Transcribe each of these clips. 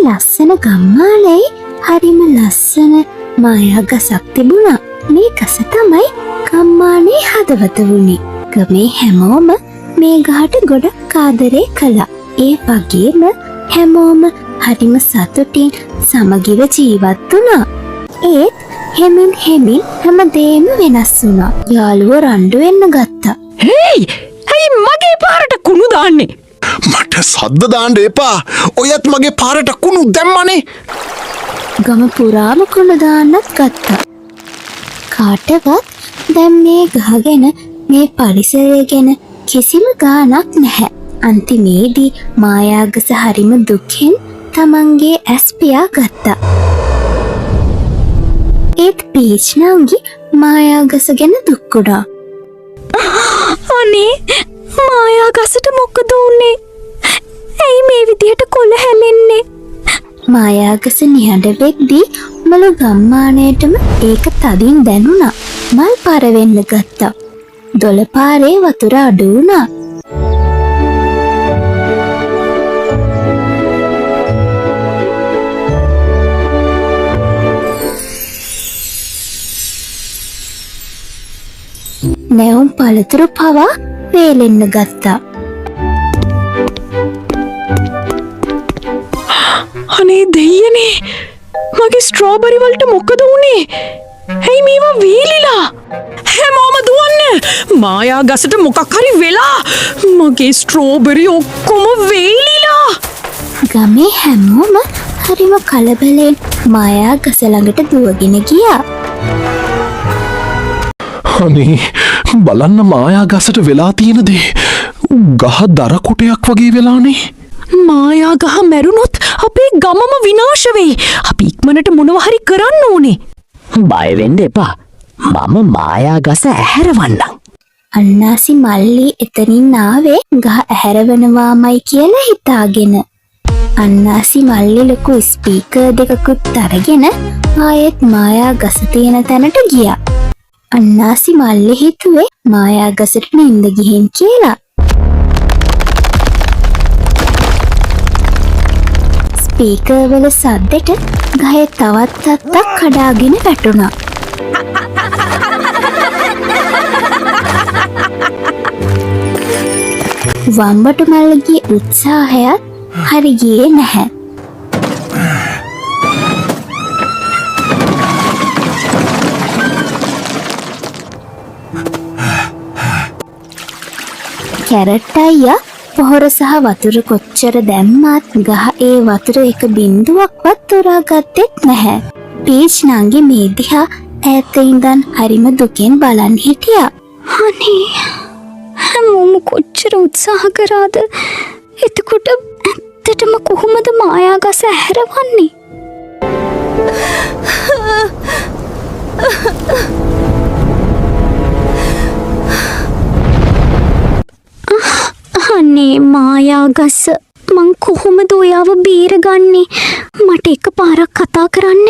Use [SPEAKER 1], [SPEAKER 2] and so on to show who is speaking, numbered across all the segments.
[SPEAKER 1] ලස්සන ගම්මානයේ හරිම ලස්සන මායා ගසක් තිබුණා. මේ ගස තමයි ගම්මානයේ හදවත වුණේ. ගමේ හැමෝම මේ ගහට ගොඩක් ආදරේ කළා. ඒ වගේම හැමෝම හරිම සතුටින් සමගිව ජීවත් වුණා. ඒත් හෙමින් හෙමින් හැමදේම වෙනස් වුණා. යාළුවෝ රණ්ඩු වෙන්න ගත්තා.
[SPEAKER 2] හේයි, ඇයි මගේ පාරට කුණු දාන්නේ?
[SPEAKER 3] මට සද්ද දාන්න එපා. ඔයත් මගේ පාරට කුණු දැම්මනේ.
[SPEAKER 1] ගම පුරාම කුණු දාන්නත් ගත්තා. කාටවත් දැන් මේ ගහ ගැන, මේ පරිසරය ගැන කිසිම ගාණක් නැහැ. අන්තිමේදී මායාගස හරිම දුකෙන් තමන්ගේ ඇස් පියා ගත්තා. ඒත් පීච් නංගි මායාගස ගැන දුක් වුණා.
[SPEAKER 2] අනේ, මායා ගසට මොකද වුනේ? ඇයි මේ විදිහට කොළ හැලෙන්නේ?
[SPEAKER 1] මායාගස නිහඬ වෙද්දී මුළු ගම්මානයටම ඒක තදින් දැනුණා. මල් පරවෙන්න ගත්තා. දොළ පාරේ වතුර අඩු වුණා. නැවුම් පළතුරු පවා වේලෙන්න ගත්තා.
[SPEAKER 2] අනේ දෙයියනේ, මගේ ස්ට්‍රෝබරි වලට මොකද වුනේ? ඇයි මේවා වේලිලා? හැමෝම දුවන්න, මායා ගසට මොකක් හරි වෙලා. මගේ ස්ට්‍රෝබරි ඔක්කොම වේලිලා.
[SPEAKER 1] ගමේ හැමෝම හරිම කලබලයෙන් මායා ගස ළඟට දුවගෙන ගියා.
[SPEAKER 3] අනේ, බලන්න මායා ගසට වෙලා තියෙන දේ. ගහ දර කොටයක් වගේ වෙලානේ.
[SPEAKER 2] මායා ගහ මැරුණොත් අපේ ගමම විනාශ වෙයි. අපි ඉක්මනට මොනවා හරි කරන්න ඕනේ.
[SPEAKER 4] බය වෙන්න එපා. මම මායා ගස ඇහැරවන්නම්.
[SPEAKER 1] අන්නාසි මල්ලි එතනින් ආවේ ගහ ඇහැරවනවාමයි කියලා හිතාගෙන. අන්නාසි මල්ලි ලොකු ස්පීකර් දෙකකුත් අරගෙන ආයෙත් මායා ගස තියෙන තැනට ගියා. අන්නාසි මල්ලි හිතුවේ මායා ගසට නින්ද ගිහින් කියලා. ස්පීකර් වල සද්දෙට ගහේ තවත් අත්තක් කඩාගෙන වැටුණා. වම්බටු මල්ලගේ උත්සාහයත් හරි ගියේ නැහැ. කැරට් අයියා පොහොර සහ වතුර කොච්චර දැම්මත් ගහ ඒ වතුර එක බින්දුවක්වත් තොරා ගත්තෙත් නැහැ. පීච් නංගි මේ දිහා ඈත ඉඳන් හරිම දුකෙන් බලන් හිටියා.
[SPEAKER 5] අනේ, හැමෝම කොච්චර උත්සාහ කරාද? එතකොට ඇත්තටම කොහොමද මායා ගස ඇහැරවන්නේ? අනේ මායා ගස, මං කොහොමද ඔයාව බේරගන්නේ? මට එකපාරක් කතා කරන්න.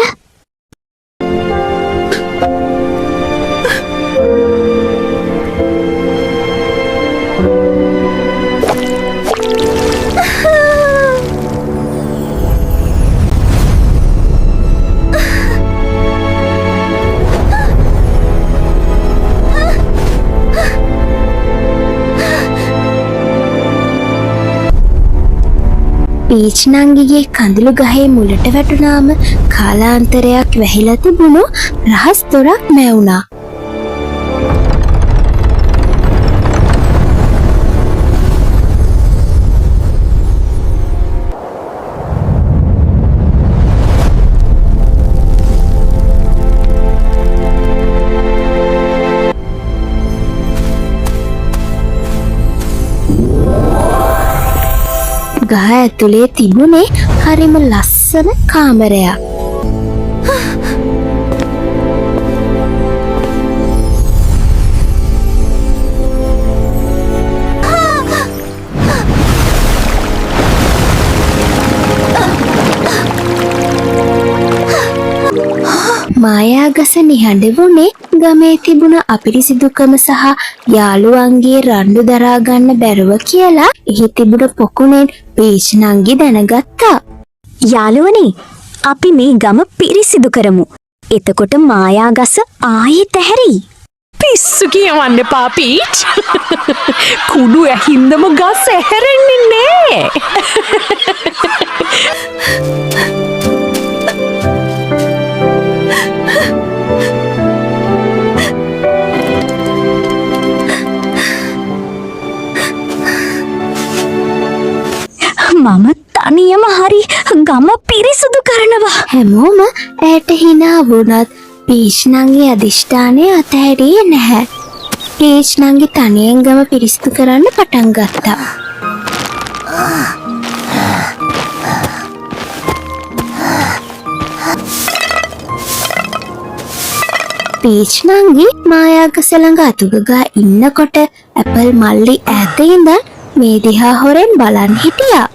[SPEAKER 1] පීච් නංගිගේ කඳුළු ගහේ මුලට වැටුනාම කාලාන්තරයක් වැහිලා තිබුණු රහස් දොරක් මැවුණා. ගහ ඇතුලේ තිබුණේ හරිම ලස්සන කාමරයක්. මායාගස නිහඬ වුණේ ගමේ තිබුණ අපිරිසිදුකම සහ යාළුවන්ගේ රණ්ඩු දරා ගන්න බැරුව කියලා එහි තිබුණ පොකුණෙන් පීච් නංගි දැනගත්තා.
[SPEAKER 5] යාළුවනේ, අපි මේ ගම පිරිසිදු කරමු. එතකොට මායා ගස ආයෙත් ඇහැරෙයි.
[SPEAKER 2] පිස්සු කියවන්න එපා පීච්. කුඩු ඇහින්දම ගස් ඇහැරෙන්නේ නෑ.
[SPEAKER 5] මම තනියම හරි ගම පිරිසිදු කරනවා.
[SPEAKER 1] හැමෝම ඇයට හිනා වුණත් පීච් නංගි අධිෂ්ඨානය අතහැරියේ නැහැ. පීච් නංගි තනියෙන් ගම පිරිසිදු කරන්න පටන් ගත්තා. පීච් නංගි මායාගස ළඟ අතුගගා ඉන්නකොට ඇපල් මල්ලි ඈත ඉඳන් මේ දිහා හොරෙන් බලන් හිටියා.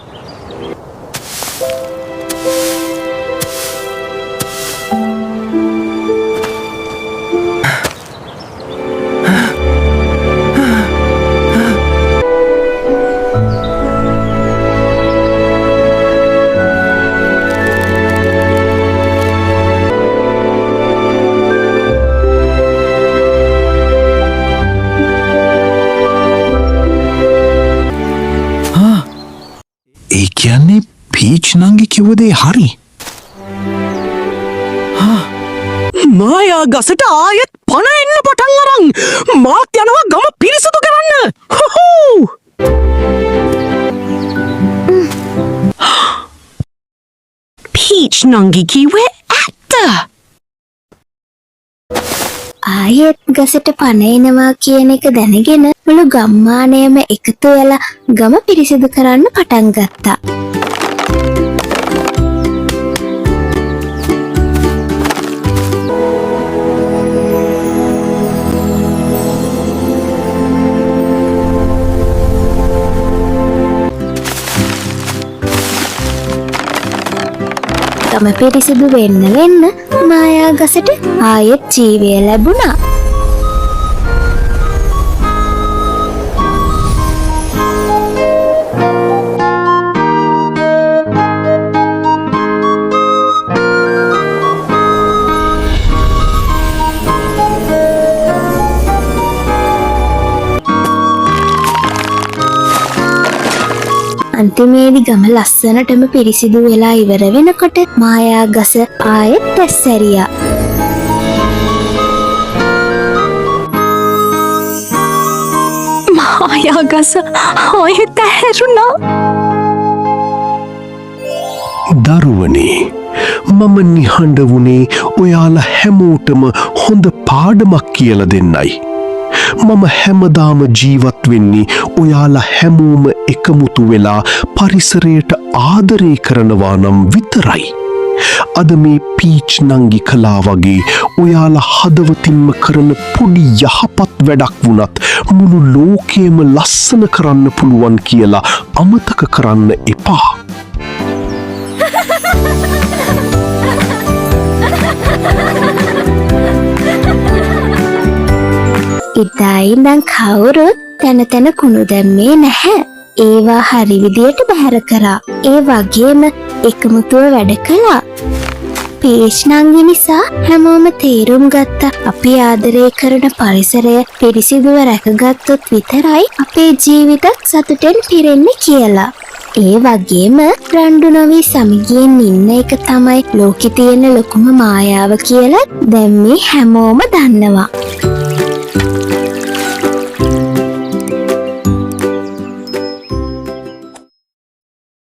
[SPEAKER 3] ඒ කියන්නේ පීච් නංගි කිව්ව දේ හරි.
[SPEAKER 2] මායා ගසට ආයෙත් පණ එන්න පටන් අරන්. මාත් යනවා ගම පිරිසිදු කරන්න. හුහූ. පීච් නංගි කිව්වේ ඇත්ත.
[SPEAKER 1] ආයෙත් ගසට පණ එනවා කියන එක දැනගෙන මුළු ගම්මානයම එකතු වෙලා ගම පිරිසිදු කරන්න පටන් ගත්තා. ගම පිරිසිදු වෙන්න වෙන්න මායා ගසට ආයෙත් ජීවය ලැබුණා. අන්තිමේදී ගම ලස්සනටම පිරිසිදු වෙලා ඉවර වෙනකොට මායා ගස ආයෙත් ඇස්සැරියා.
[SPEAKER 2] මායා ගස ආයෙත් ඇහැරුණා.
[SPEAKER 3] දරුවනේ, මම නිහඬ වුණේ ඔයාලා හැමෝටම හොඳ පාඩමක් කියලා දෙන්නයි. මම හැමදාම ජීවත් වෙන්නේ ඔයාලා හැමෝම එකමුතු වෙලා පරිසරයට ආදරය කරනවා නම් විතරයි. අද මේ පීච් නංගි කළා වගේ ඔයාලා හදවතින්ම කරන පොඩි යහපත් වැඩක් වුණත් මුළු ලෝකයම ලස්සන කරන්න පුළුවන් කියලා අමතක කරන්න එපා.
[SPEAKER 1] එදා ඉඳන් කවුරුත් තැන තැන කුණු දැම්මේ නැහැ. ඒවා හරි විදියට බැහැර කරා. ඒ වගේම එකමුතුව වැඩ කළා. පීච් නංගි නිසා හැමෝම තේරුම් ගත්තා අපි ආදරය කරන පරිසරය පිරිසිදුව රැකගත්තොත් විතරයි අපේ ජීවිතත් සතුටෙන් පිරෙන්නේ කියලා. ඒ වගේම රණ්ඩු නොවී සමගියෙන් ඉන්න එක තමයි ලෝකෙ තියෙන ලොකුම මායාව කියලා දැන් මේ හැමෝම දන්නවා.